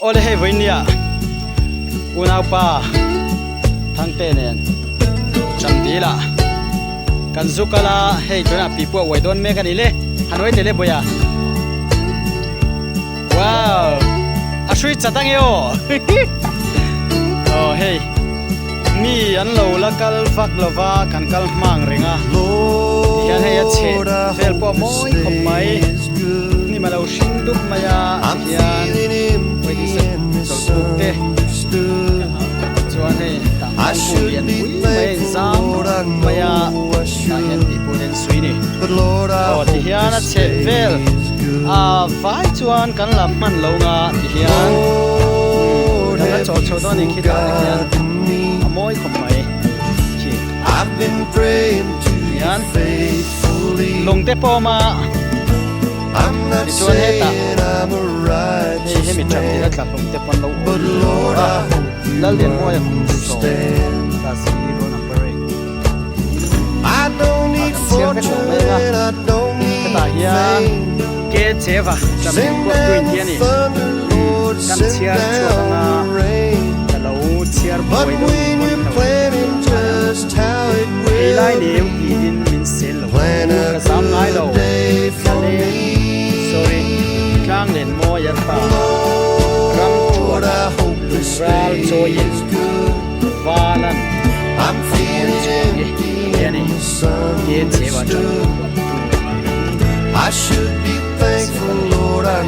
Awle hei vawinia unaupa Thangte nen Chandil ah kan zu kal a, hei tunah pipu a uai dawn mek a ni le, han uai teh le Bawia. Wow! A hrui chat ange aw! Aw hei mi an lo la kal vak lova kan kal hmang reng a, tihian hei a chheh vel pawh a mawi khawp mai, hnim a lo hring dup mai a tihian waiting shed chawlhbuk te chuan hei tah thingkung lian pui mai a inzam mai a tah hian pipu te an sui ni aw tihian a chheh vel a vai chuan kan la hman lo nga tihian kan la chawh chhoh dawn a ni khi tah te khian a mawi khawp mai khi hian lung te pawh a awm a tichuan hetah hei hemi tap tih a tla hlawm te pawh an lo awm a Lallianmawia kum sawm ta zero number eight ah kan chhiar vek lo mai ang a hetah hian ke cheva champion kuak tu in ti a ni kan chhiar chhuak ang a ka lo chhiar buai deuh ni pawhin lo hei lai neu tiin min sel lo a ka zam ngai lo ka le sorry tlang len mawi an pa ram thuan lungral chawiin valan mawi chhuak hi ti a ni ke cheu a tang kuak tu Chuanna tur an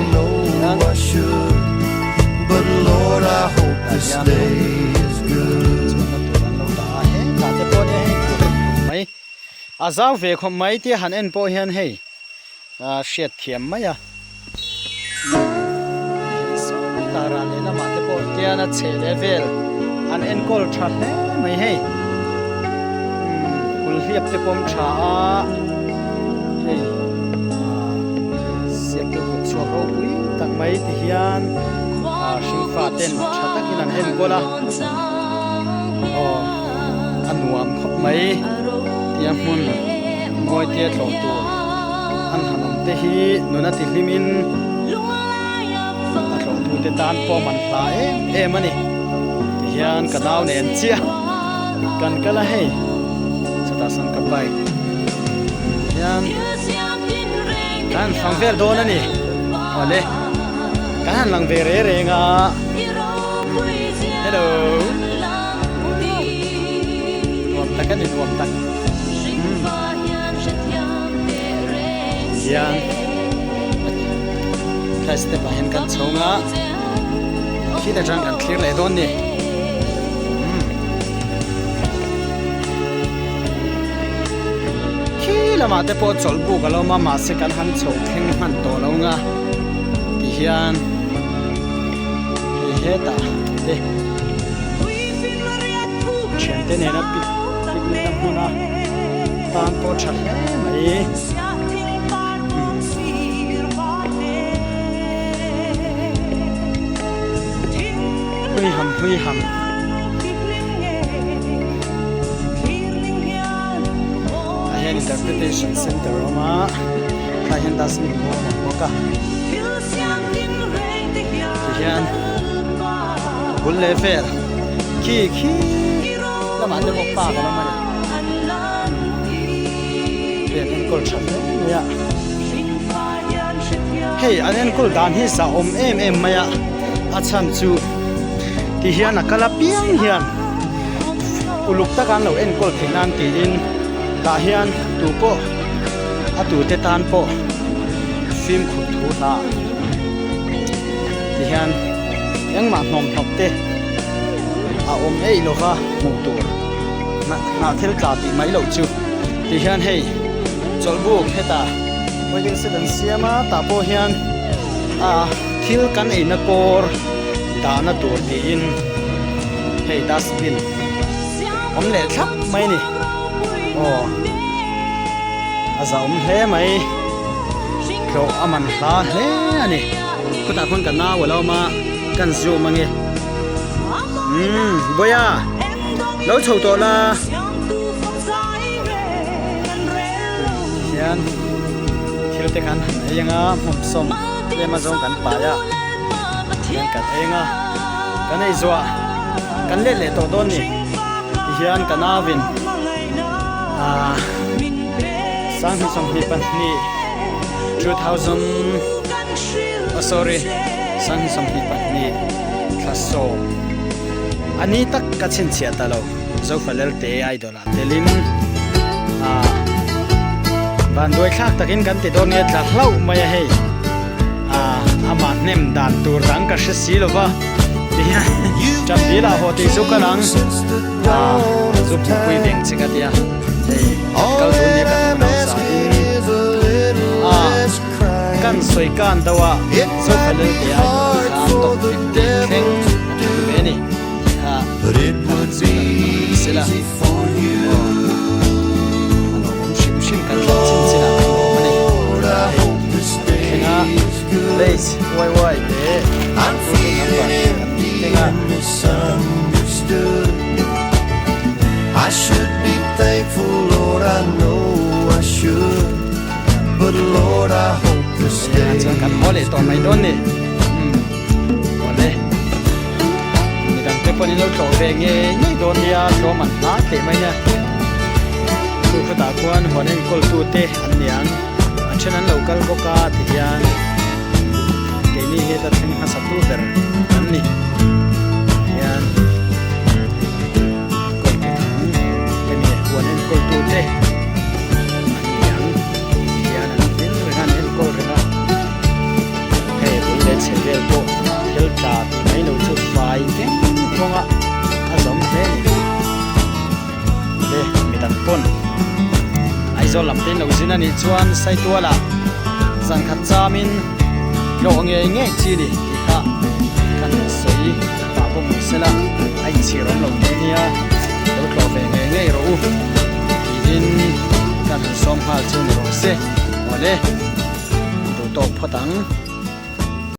lo dah a, hetah te pawh nia hei tur em khawp mai. A zau ve khawp mai tia han en pawh hian hei hriat thiam mai a. Sawtah ral leh lamah te pawh tian a chhe leh vel an enkawl tha hle mai hei. Kulhliap te pawm tha a hei siamtu kut chhuak ropui tak mai ti hian hringfa ten tha takin an enkawl a aw a nuam khawp mai tia hmun mawi tia tlawh tur an han awm te hi nuna ti hlimin a tlawhtu te tan pawh man hla em em a ni ti hian ka nau nen chiah kan kal a hei chutah sawn ka bike ti hian kan fang vel dawn a ni awle kan han lang ve reng reng a hello nuam tak a ni nuam tak hian tlai step ah hian kan chhawng a khit atang kan thlir leh dawn ni khi lamah te pawh chawlh buk a lo awm a mahse kan han chho thleng hman tawh lo ang a ti hian hei hetah te thiante nena picnic na hmun a tan pawh tha hle mai. Hui ham hui ham. Tah hian interpretation center a awm a, tah hian dustbin pawh a awm bawk a. Tihian bul leh vel khi khi lamah te pawh park a awm a ni. Hei an enkawl tha hle mai a. Hei an enkawl dan hi zahawm em em mai a, a chhan chu ti hian a kal apiang hian uluk taka an lo enkawl theih nan tiin tah hian tu pawh a tute tan pawh fimkhur thu hla ti hian engmah hnawm hnawp te a awm eih lova hmuh tur hnah thil tla tih mai loh chu ti hian hei chawlhbuk hetah wedding set an siam a tah pawh hian ah thil kan eina kawr dahna tur tiin hei dustbin awm leh thlap mai a ni aw a zahawm hle mai hlawh a man hla hle a ni khutah khawn ka nau a lo awm a kan zoom ange umm Bawia lo chho tawh la tihian thil te khan han ei anga hmawm sawm tlem a zawng kan pai a. Hian kan eng a, kan ei zuah kan let leh tawh dawn ni. Tihian ka nauvin ah 2022 2000 oh sorry 2022 thla sawm a ni tak ka chhinchhiah ta lo Zofalelte idol ah telin ah vanduai thlak takin kan ti dawn nge tla hlauh mai a hei ah amah hnem dan tur dang ka hre si lo va tihian tap dil ah haw tih chu ka lang ah zu pui veng che ka tia hei kan kal dun nia kan unau za in ah kan sawi kan deuh a Zofalel te a khan top 15 thleng a thleng ve a ni. Kan haw leh tawh mai dawn ni. Midang te pawhin lo tlawh ve ngei ngei dawn nia tlawm an hla teh mai nia. Chu khutah khuan huan enkawl tu te an ni ang. A then an lo kal bawk a ti hian keini hi heta thleng hmasa tu ber an ni. Hian enkawl tu dang hemi huan enkawl tu te an ni ang. Tihian an hlim reng a an enkawl reng a. Hei bul leh chhe vel pawh thil tla tih mai lo chu fai veng kawng a a zawm hle a ni. Le midang pawn Aizawl lam te in lo zin a nih chuan Saituala zan khat chamin hlawh ngei ngei chi ni tih kha kan sawi pah bawk ni sela a inchhir awm lo teh nia lo tlawh ve ngei ngei rawh u tiin kan han sawm nghal chu ni rawh se. Awle. Duh tawk phawt ang.